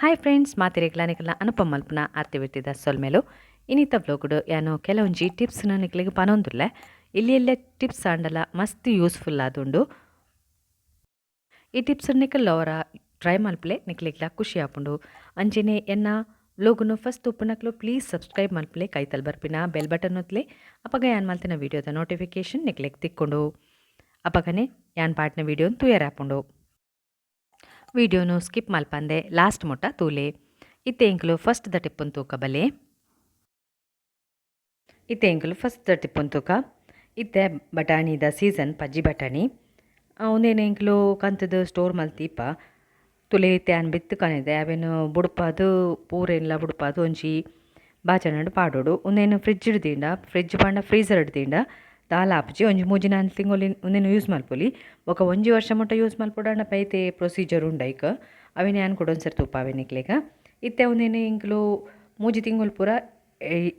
Hi friends, ಮಾತೆರೆಗ್ಲಾ ನಿಕಲ್ನ ಅನುಪಮ ಮಲ್ಪುನ ಆರ್ತಿ ಬಿತ್ತಿದ ಸೊಲ್ಮೆಲು. ಇನಿತ ವ್ಲೋಗ್ಡ್ ಯಾನು ಕೆಲವೊಂಜಿ ಟಿಪ್ಸ್ನ ನಿಕ್ಲೆಗ್ ಪನೊಂದುಲ್ಲೆ. ಎಲ್ಯ ಎಲ್ಯ ಟಿಪ್ಸ್ ಆಂಡಲ ಮಸ್ತ್ ಯೂಸ್ಫುಲ್ ಆದುಂಡು. ಈ ಟಿಪ್ಸ್ ನಿಕಲ್ ಒರ ಟ್ರೈ ಮಲ್ಪಲೆ, ನಿಕ್ಲೆಗ್ಲ ಖುಷಿ ಆಪುಂಡು. ಅಂಚೆನೆ ಎನ್ನ ವ್ಲೋಗ್ನು ಫಸ್ಟ್ ತೂಪುನಕ್ಲು ಪ್ಲೀಸ್ ಸಬ್ಸ್ಕ್ರೈಬ್ ಮಲ್ಪಲೆ, ಕೈತಲ್ ಬರ್ಪಿನ ಬೆಲ್ ಬಟನ್ ಒತ್ಲೆ. ಅಪಗ ಯಾನ್ ಮಲ್ತಿನ ವೀಡಿಯೋದ ನೋಟಿಫಿಕೇಶನ್ ನಿಕ್ಲೆಗ್ ತಿಕ್ಕುಂಡು. ಅಪಗನೆ ಯಾನ್ ಪಾಡ್ನ ವೀಡಿಯೋನ್ ತೂಯರೆ ಆಪುಂಡು. ವೀಡಿಯೋನು ಸ್ಕಿಪ್ ಮಲ್ಪಂದೆ ಲಾಸ್ಟ್ ಮುಟ್ಟ ತೂಲೆ. ಇತ್ತೆ ಎಂಕುಲು ಫಸ್ಟ್ ದ ಟಿಪ್ಪನ್ ತೂಕ ಬಲೆ. ಇತ್ತೆ ಎಂಕುಲು ಫಸ್ಟ್ ದ ಟಿಪ್ಪನ್ ತೂಕ. ಇತ್ತೆ ಬಟಾಣಿದ ಸೀಸನ್, ಪಜ್ಜಿ ಬಟಾಣಿ. ಉಂದೇನು ಎಂಕುಲು ಕಂತುದು ಸ್ಟೋರ್ ಮಲ್ತೀಪ. ತುಲೆ, ಇತ್ತೆ ಯಾನ್ ಬಿತ್ತು ಕನಿದೆ. ಅವೆನ್ ಬುಡ್ಪಾದ್, ಪೂರೆನ್ಲ ಬುಡ್ಪಾದ್ ಒಂಜಿ ಬಾಜನಡ್ ಪಾಡೊಡು. ಉಂದೆನ್ ಫ್ರಿಜ್ ದೀಂಡ, ಫ್ರಿಜ್ ಪಂಡ ಫ್ರೀಸರ್ ದೀಂಡ ದಾಲ ಆಪುಜಿ. ಒಂಜಿ ಮೂಜಿ ನಾಲ್ ತಿಂಗೊಲು ಉಂದೆನ್ ಯೂಸ್ ಮಲ್ಪೊಲಿ. ಬೊಕ ಒಂಜಿ ವರ್ಷ ಮುಟ್ಟ ಯೂಸ್ ಮಲ್ಪೊಡಾಂಡ ಬೇತೆ ಪ್ರೊಸೀಜರ್ ಉಂಡು ಐಕ್. ಅವೆನ್ ಯಾನ್ ಕುಡೊಂದ್ಸರಿ ತೂಪಾವೆ ನಿಕ್ಲೆಗ್. ಇತ್ತೆ ಉಂದೆನ್ ಎಂಕುಲು 3 ತಿಂಗೊಲು ಪೂರ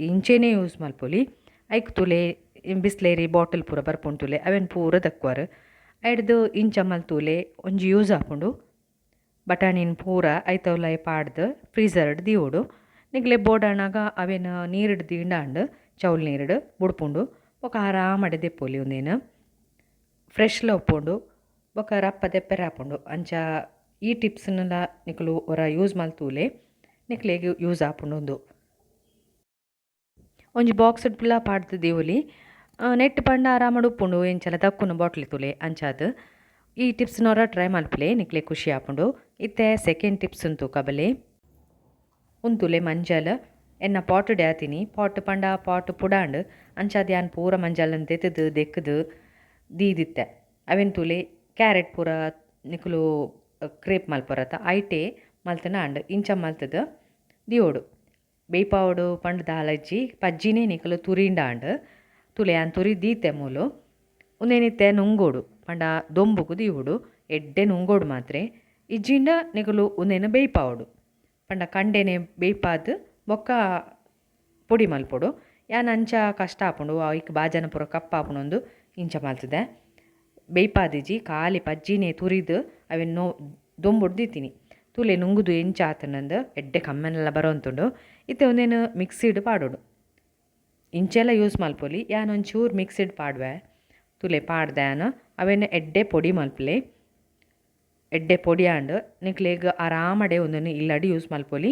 ಇಂಚೆನೆ ಯೂಸ್ ಮಲ್ಪೊಲಿ. ಐಕ್ ತೂಲೆ, ಬಿಸ್ಲೇರಿ ಬಾಟಲ್ ಪೂರ ಬರ್ಪುಂಡು ತೂಲೆ, ಅವೆನ್ ಪೂರ ದಕ್ಕುವರ್. ಐಡ್ದ್ ಇಂಚ ಮಲ್ತೂಲೆ, ಒಂಜಿ ಯೂಸ್ ಆಪುಂಡು. ಬಟಾಣಿನ್ ಪೂರ ಐತ ಉಲಾಯಿ ಪಾಡ್ದ್ ಫ್ರೀಸರ್ಡ್ ದೀವೊಡು. ನಿಕ್ಲೆ ಬೋಡಾನಗ ಅವೆನ್ ನೀರ್ಡ್ ದೀಂಡಾಂಡ್, ಚೌಲ್ ನೀರ್ಡ್ ಬುಡ್ಪುಂಡು. ಬೊಕ ಆರಾಮಡೆ ದೆಪ್ಪೊಲಿ. ಉಂದೆನ್ ಫ್ರೆಶ್ಲ ಉಪ್ಪುಂಡು, ಬೊಕ ರಪ್ಪ ದೆಪ್ಪೆರೆ ಆಪುಂಡು. ಅಂಚ ಈ ಟಿಪ್ಸ್ನ್ಲ ನಿಕುಲು ಒರ ಯೂಸ್ ಮಲ್ತೂಲೆ, ನಿಕ್ಲೆಗ್ ಯೂಸ್ ಆಪುಂಡು ಉಂದು. ಒಂಜಿ ಬಾಕ್ಸ್ ಪೂರ ಪಾಡ್ದ್ ದೀವೊಲಿ. ನೆಟ್ ಪಂಡ ಆರಾಮಡ್ ಉಪ್ಪುಂಡು, ಎಂಚಲ ದಕ್ಕುನು ಬಾಟ್ಲಿ ತೂಲೆ. ಅಂಚಾದ್ ಈ ಟಿಪ್ಸ್ನೊರ ಟ್ರೈ ಮಲ್ಪುಲೆ, ನಿಕ್ಲೆ ಖುಷಿ ಆಪುಂಡು. ಇತ್ತೆ ಸೆಕೆಂಡ್ ಟಿಪ್ಸ್ ತೂಕ ಬಲೆ. ಉಂತುಲೆ, ಮಂಜಲ್ ಎನ್ನ ಪಾಟ್ ಆತೀನಿ. ಪಾಟ್ ಪಂಡ ಪಾಟ್ ಪುಡಾಂಡ್. ಅಂಚಾದ್ ಯಾನ್ ಪೂರ ಮಂಜಲ್ನ್ ದೆತ್ತ್‌ದ್ ದೆಕ್ಕ್‌ದ್ ದೀದಿತ್ತೆ. ಅವೆನ್ ತೂಲೆ, ಕ್ಯಾರೆಟ್ ಪೂರ ನಿಕುಲು ಕ್ರೇಪ್ ಮಲ್ಪೊರತ, ಐಟೇ ಮಲ್ತ್ಂಡ ಆಂಡ್. ಇಂಚ ಮಲ್ತ್‌ದ್ ದೀವೊಡು. ಬೇಯ್ಪಾವೊಡು ಪಂಡ್ ದಾಲ ಇಜ್ಜಿ, ಪಜ್ಜಿನೇ ನಿಕುಲು ತುರಿಂಡ ಆಂಡ್. ತೂಲೆ, ಯಾನ್ ತುರಿ ದೀತೆ ಮೂಲು. ಉಂದೆನ್ ಇತ್ತೆ ನುಂಗೋಡು ಪಂಡ ದೊಂಬುಗು ದೀವೊಡು. ಎಡ್ಡೆ ನುಂಗೋಡು ಮಾತ್ರೆ. ಇಜ್ಜಿಂಡ ನಿಕುಲು ಉಂದೆನ್ ಬೇಯ್ಪಾವೊಡು ಪಂಡ ಕಂಡೆನೆ ಬೇಯ್ಪಾದ್ ಬೊಕ್ಕ ಪೊಡಿ ಮಲ್ಪೊಡು. ಯಾನ್ ಅಂಚ ಕಷ್ಟ ಆಪುಂಡು, ಐಕ್ ಬಾಜನ ಪೂರ ಕಪ್ಪಾಪುಂಡು, ಇಂಚ ಮಲ್ತ್‌ದೆ. ಬೇಯ್ಪಾದಿಜಿ, ಖಾಲಿ ಪಜ್ಜಿನೇ ತುರಿದು ಅವೆನ್ ನೋ ದೊಂಬುಡು ದೀತೀನಿ. ತೂಲೆ, ನುಂಗುದು ಎಂಚ ಆತುಂಡಂದು. ಎಡ್ಡೆ ಕಮ್ಮೆನೆಲ್ಲ ಬರೋಂತುಂಡು. ಇತ್ತೆ ಉಂದೆನ್ ಮಿಕ್ಸಿಡ್ ಪಾಡೊಡು. ಇಂಚೆಲ ಯೂಸ್ ಮಲ್ಪೊಲಿ, ಯಾನ್ ಒಂಚೂರು ಮಿಕ್ಸಿಡ್ ಪಾಡುವೆ. ತೂಲೆ, ಪಾಡ್ದೆ ಯಾನ್. ಅವೆನ್ ಎಡ್ಡೆ ಪೊಡಿ ಮಲ್ಪುಲೆ. ಎಡ್ಡೆ ಪೊಡಿ ಆಂಡ್. ನಿಕ್ಲೆಗ್ ಆರಾಮಡೆ ಉಂದೆನ್ ಇಲ್ಲಡ್ ಯೂಸ್ ಮಲ್ಪೊಲಿ.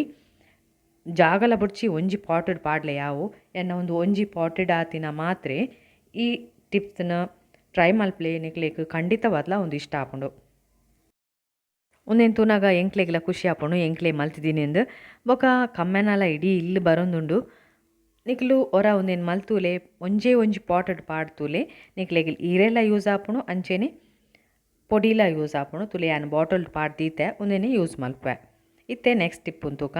ಜಾಗಲ ಬೊಡ್ಚಿ, ಒಂಜಿ ಪಾಟುಡ್ ಪಾಡ್ಲೆ ಯಾವು. ಎನ್ನ ಉಂದು ಒಂಜಿ ಪಾಟೆಡ್ ಆತಿನ ಮಾತ್ರೆ. ಈ ಟಿಪ್ಸ್ನ ಟ್ರೈ ಮಲ್ಪಲೆ, ನಿಕ್ಲೆಗ್ ಖಂಡಿತವಾದ್ಲ ಉಂದು ಇಷ್ಟ ಆಪುಂಡು. ಉಂದೆನ್ ತೂನಗ ಎಂಕ್ಲೆಗ್ಲ ಖುಷಿ ಆಪುಂಡು, ಎಂಕ್ಲೆ ಮಲ್ತಿದ್ದೀನಿ ಅಂದ್. ಬೊಕ ಕಮ್ಮೆನಲ ಇಡೀ ಇಲ್ಲ್ ಬರೊಂದುಂಡು. ನಿಕ್ಲು ಒರ ಉಂದೆನ್ ಮಲ್ತೂಲೆ. ಒಂಜೇ ಒಂಜಿ ಪಾಟುಡ್ ಪಾಡ್ ತೂಲೆ. ನಿಕ್ಲೆಗ್ ಈರೆಲ ಯೂಸ್ ಆಪುಂಡು, ಅಂಚೆನೆ ಪೊಡಿಲ ಯೂಸ್ ಆಪುಂಡು. ತೂಲೆ, ಯಾನ್ ಬಾಟಲ್ ಪಾಡ್ ದೀತೆ, ಉಂದೆನೆ ಯೂಸ್ ಮಲ್ಪುವೆ. ಇತ್ತೆ ನೆಕ್ಸ್ಟ್ ಟಿಪ್ ತೂಕ.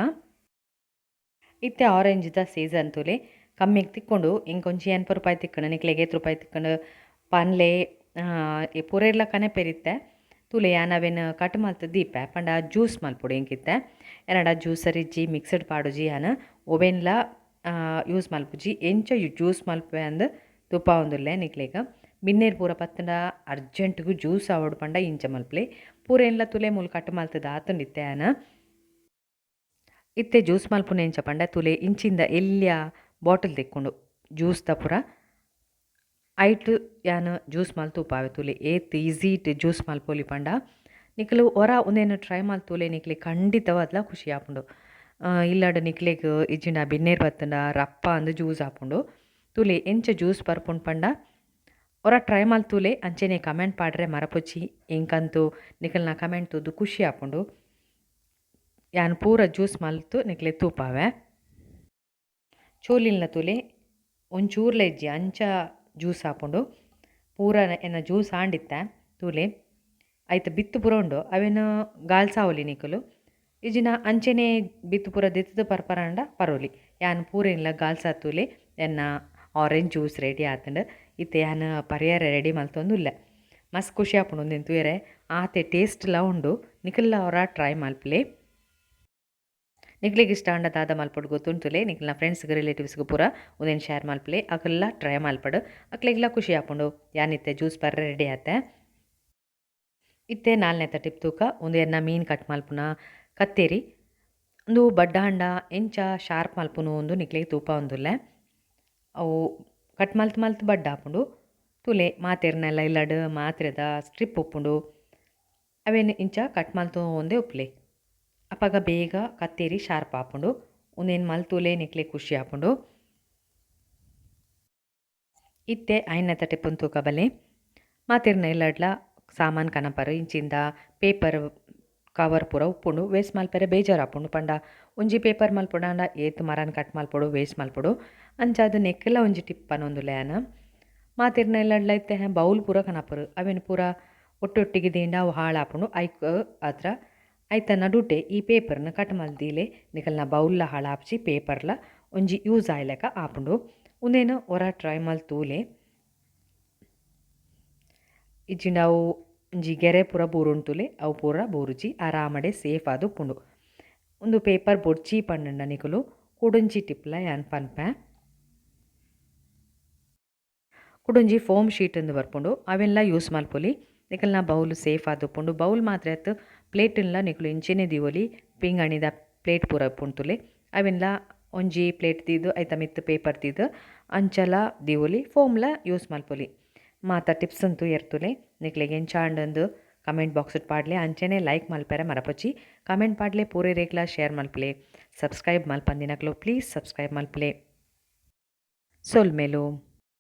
ಇತ್ತೆ ಆರೆಂಜ್ದ ಸೀಸನ್. ತೂಲೆ, ಕಮ್ಮಿಗ್ ತಿಕ್ಕುಂಡು. ಎಂಕ್ ಒಂಜಿ 80 ರೂಪಾಯಿ ತಿಕ್ಕುಂಡು. ನಿಕ್ಲೆಗ್ ಏತ್ ರೂಪಾಯಿ ತಿಕ್ಕುಂಡು ಪನ್ಲೆ. ಪೂರೆರ್ಲ ಕನಪೆರಿತ್ತೆ. ತೂಲೆ, ಯಾನ್ ಅವೆನ್ ಕಟ್ ಮಲ್ತ್ ದೀಪೆ. ಪಂಡ ಜ್ಯೂಸ್ ಮಲ್ಪೊಡು ಎಂಕಿತ್ತೆ. ಎನಡ ಜ್ಯೂಸರ್ ಇಜ್ಜಿ, ಮಿಕ್ಸಡ್ ಪಾಡುಜಿ. ಯಾನ್ ಒವೆನ್ಲ ಯೂಸ್ ಮಲ್ಪುಜಿ. ಎಂಚ ಜ್ಯೂಸ್ ಮಲ್ಪುವೆ ಅಂದ್ ತೂಪಾವೊಂದುಲ್ಲೆ ನಿಕ್ಲೆಗ್. ಬಿನ್ನೆರ್ ಪೂರ ಪತ್ತ್ಂಡ ಅರ್ಜೆಂಟ್ಗ್ ಜ್ಯೂಸ್ ಆವೊಡು ಪಂಡ ಇಂಚ ಮಲ್ಪುಲೆ. ಪೂರೆನ್ಲ ತೂಲೆ, ಮೂಲು ಕಟ್ ಮಲ್ತ್‌ದ್ ಆತುಂಡು. ಇತ್ತೆ ಯಾನ್ ಇತ್ತೆ ಜ್ಯೂಸ್ ಮಲ್ಪುನ ಎಂಚ ಪಂಡ, ತೂಲೆ, ಇಂಚಿಂದ ಎಲ್ಯ ಬಾಟಲ್ ತಿಕ್ಕುಂಡು ಜ್ಯೂಸ್ದ ಪೂರ. ಐಟ್ ಯಾನ್ ಜ್ಯೂಸ್ ಮಲ್ತ್ ತೂಪಾವೆ. ತೂಲೆ, ಏತ್ ಈಸಿ ಜ್ಯೂಸ್ ಮಲ್ಪೊಲಿ ಪಂಡ. ನಿಕುಲು ಒರ ಉಂದೆನ್ ಟ್ರೈ ಮಲ್ತೂಲೆ, ನಿಕ್ಲೆಗ್ ಖಂಡಿತವಾದ್ಲ ಖುಷಿ ಆಪುಂಡು. ಇಲ್ಲಡ್ ನಿಕ್ಲೆಗ್ ಇಜ್ಜಿಂಡ ಬಿನ್ನೆರ್ ಬತ್ತ್ಂಡ ರಪ್ಪ ಅಂದ್ ಜ್ಯೂಸ್ ಆಪುಂಡು. ತೂಲೆ, ಎಂಚ ಜ್ಯೂಸ್ ಬರ್ಪುಂಡು ಪಂಡ. ಒರ ಟ್ರೈ ಮಲ್ತೂಲೆ. ಅಂಚೆನೆ ಕಮೆಂಟ್ ಪಾಡ್ರೆ ಮರಪೊಚ್ಚಿ. ಎಂಕಂತೂ ನಿಕಲ್ನ ಕಮೆಂಟ್ ತೂದು ಖುಷಿ ಆಪುಂಡು. ಯಾನ್ ಪೂರ ಜ್ಯೂಸ್ ಮಲ್ತು ನಿಕ್ಲೆಗ್ ತೂಪಾವೆ. ಚೋಲಿಲ್ನ ತೂಲೆ, ಒಂಚೂರ್ಲ ಇಜ್ಜಿ, ಅಂಚ ಜ್ಯೂಸ್ ಆಪುಂಡು. ಪೂರ ಎನ್ನ ಜ್ಯೂಸ್ ಆಂಡಿತ್ತೆ. ತೂಲೆ, ಐತ ಬಿತ್ತು ಪೂರ ಉಂಡು. ಅವೆನ್ ಗಾಲ್ಸಾವೊಲಿ ನಿಕುಲು. ಇಜ್ಜಿಂಡ ಅಂಚೆನೆ ಬಿತ್ತು ಪೂರ ದೆತ್ತ್‌ದ್ ಪರ್ಪರಾಂಡ ಪರೊಲಿ. ಯಾನ್ ಪೂರೆನ್ಲ ಗಾಲ್ಸಾದ್ ತೂಲೆ, ಎನ್ನ ಆರೆಂಜ್ ಜ್ಯೂಸ್ ರೆಡಿ ಆತುಂಡು. ಇತ್ತೆ ಯಾನ್ ಪರಿಯರೆ ರೆಡಿ ಮಲ್ತೊಂದುಲ್ಲೆ. ಮಸ್ತ್ ಖುಷಿ ಆಪುಂಡು ಉಂದೆನ್ ತೂಯರೆ. ಆತೆ ಟೇಸ್ಟ್ಲ ಉಂಡು. ನಿಕುಲ್ಲ ಒರ ಟ್ರೈ ಮಲ್ಪುಲೆ. ನಿಕ್ಲೆಗ್ ಇಷ್ಟ ಆಂಡ ದಾದ ಮಲ್ಪೊಡು ಗೊತ್ತುಂಟುಲೆ. ನಿಕ್ಲ್ನ ಫ್ರೆಂಡ್ಸ್ಗ್, ರಿಲೇಟಿವ್ಸ್ಗ್ ಪೂರ ಉಂದೆನ್ ಶೇರ್ ಮಲ್ಪುಲೆ. ಅಕುಲ್ಲ ಟ್ರೈ ಮಲ್ಪಡ್, ಅಕ್ಲೆಗ್ಲ ಖುಷಿ ಆಪುಂಡು. ಯಾನ್ ಇತ್ತೆ ಜ್ಯೂಸ್ ಪರ್ರೆ ರೆಡಿ ಆತೆ. ಇತ್ತೆ ನಾಲ್ನೇತ ಟಿಪ್ ತೂಕ. ಉಂದು ಎನ್ನ ಮೀನ್ ಕಟ್ ಮಲ್ಪುನ ಕತ್ತೇರಿ. ಉಂದು ಬಡ್ಡಾಂಡ ಎಂಚ ಶಾರ್ಪ್ ಮಲ್ಪುನು ಉಂದು ನಿಕ್ಲೆಗ್ ತೂಪಾವೊಂದುಲ್ಲೆ. ಅವು ಕಟ್ ಮಲ್ತ್ ಮಲ್ತ್ ಬಡ್ಡ ಆಪುಂಡು. ತೂಲೆ ಮಾತೆರ್ನೆಲ ಇಲ್ಲಡ್ ಮಾತ್ರೆದ ಸ್ಟ್ರಿಪ್ ಉಪ್ಪುಂಡು. ಅವೆನ್ ಇಂಚ ಕಟ್ ಮಲ್ತೊಂದೇ ಉಪ್ಪುಲೆ. ಅಪಗ ಬೇಗ ಕತ್ತೇರಿ ಶಾರ್ಪ್ ಆಪುಂಡು. ಉಂದೆನ್ ಮಲ್ತೂಲೆ ನಿಕ್ಲೆಗ್ ಖುಷಿ ಆಪುಂಡು. ಇತ್ತೆ ಐನತ ಟಿಪ್ಪುನು ತೂಕ ಬಲೆ. ಮಾತೆರ್ನ ಇಲ್ಲಡ್ಲ ಸಾಮಾನ್ ಕನಪರ್ ಇಂಚಿಂದ ಪೇಪರ್ ಕವರ್ ಪೂರ ಉಪ್ಪುಂಡು. ವೇಸ್ಟ್ ಮಲ್ಪೆರೆ ಬೇಜಾರ್ ಆಪುಂಡು. ಪಂಡ ಒಂಜಿ ಪೇಪರ್ ಮಲ್ಪೊಡಾಂಡ ಏತ್ ಮರನ್ ಕಟ್ ಮಲ್ಪೊಡು, ವೇಸ್ಟ್ ಮಲ್ಪೊಡು. ಅಂಚಾದ್ ನೆಕ್ಕ್ಲ ಒಂಜಿ ಟಿಪ್ ಪನೊಂದುಲ್ಲೆ ಯಾನ್. ಮಾತೆರ್ನ ಇಲ್ಲಡ್ಲ ಇತ್ತೆ ಬೌಲ್ ಪೂರ ಕನಪರ್. ಅವೆನ್ ಪೂರ ಒಟ್ಟೊಟ್ಟಿಗೆ ದೀಂಡ ಅವು ಹಾಳಾಪುಂಡು. ಐಕ್ ಅತ್ರ ಐತ ನಡುಟೆ ಈ ಪೇಪರ್ನ್ ಕಟ್ ಮಲ್ತ್ ದೀಲೆ. ನಿಕಲ್ನ ಬೌಲ್ಲ ಹಾಳಾಪುಜಿ, ಪೇಪರ್ಲ ಒಂಜಿ ಯೂಸ್ ಆಯಿಲೆಕ ಆಪುಂಡು. ಉಂದೆನ್ ಒರ ಟ್ರೈ ಮಲ್ತ್ ತೂಲೆ. ಇಜ್ಜಿಂಡ ಅವು ಒಂಜಿ ಗೆರೆ ಪೂರ ಬೂರುಂಡು ತೂಲೆ, ಅವು ಪೂರ ಬೂರುಜಿ, ಆರಾಮಡೆ ಸೇಫ್ ಆದ್ ಉಪ್ಪುಂಡು. ಉಂದು ಪೇಪರ್ ಬೊಡ್ಚಿ ಪಂಡ್ಂಡ ನಿಕುಲು ಕುಡೊಂಜಿ ಟಿಪ್ಲ ಯಾನ್ ಪನ್ಪೆ. ಕುಡೊಂಜಿ ಫೋಮ್ ಶೀಟ್ ಇಂದ್ ಬರ್ಪುಂಡು, ಅವೆನ್ಲ ಯೂಸ್ ಮಲ್ಪೊಲಿ. ನಿಕಲ್ನ ಬೌಲ್ ಸೇಫ್ ಆದ್ ಉಪ್ಪುಂಡು. ಬೌಲ್ ಮಾತ್ರ ಅತ್ತ್, ಪ್ಲೇಟ್ ನ್ಲ ನಿಕುಲು ಇಂಚೆನೆ ದೀವೊಲಿ. ಪಿಂಗಾಣಿದ ಪ್ಲೇಟ್ ಪೂರ ಉಪ್ಪುಂಡು ತೂಲೆ, ಅವೆನ್ಲ ಒಂಜಿ ಪ್ಲೇಟ್ ದೀದ್ ಐತ ಮಿತ್ತ್ ಪೇಪರ್ ದೀದ್ ಅಂಚಲ ದೀವೊಲಿ, ಫೋಮ್ಲ ಯೂಸ್ ಮಲ್ಪೊಲಿ. ಮಾತ ಟಿಪ್ಸ್ ನ್ ತೂಯೆರ್ ತೂಲೆ. ನಿಕ್ಲೆಗ್ ಎಂಚ ಆಂಡ್ ಕಮೆಂಟ್ ಬಾಕ್ಸ್ ಡ್ ಪಾಡ್ಲೆ. ಅಂಚೆನೆ ಲೈಕ್ ಮಲ್ಪೆರೆ ಮರಪೊಚಿ. ಕಮೆಂಟ್ ಪಾಡ್ಲೆ, ಪೂರೆರೆಗ್ಲಾ ಶೇರ್ ಮಲ್ಪುಲೆ. ಸಬ್ಸ್ಕ್ರೈಬ್ ಮಲ್ಪಂದಿನಕ್ಲು ಪ್ಲೀಸ್ ಸಬ್ಸ್ಕ್ರೈಬ್ ಮಲ್ಪುಲೆ. ಸೊಲ್ಮೆಲು.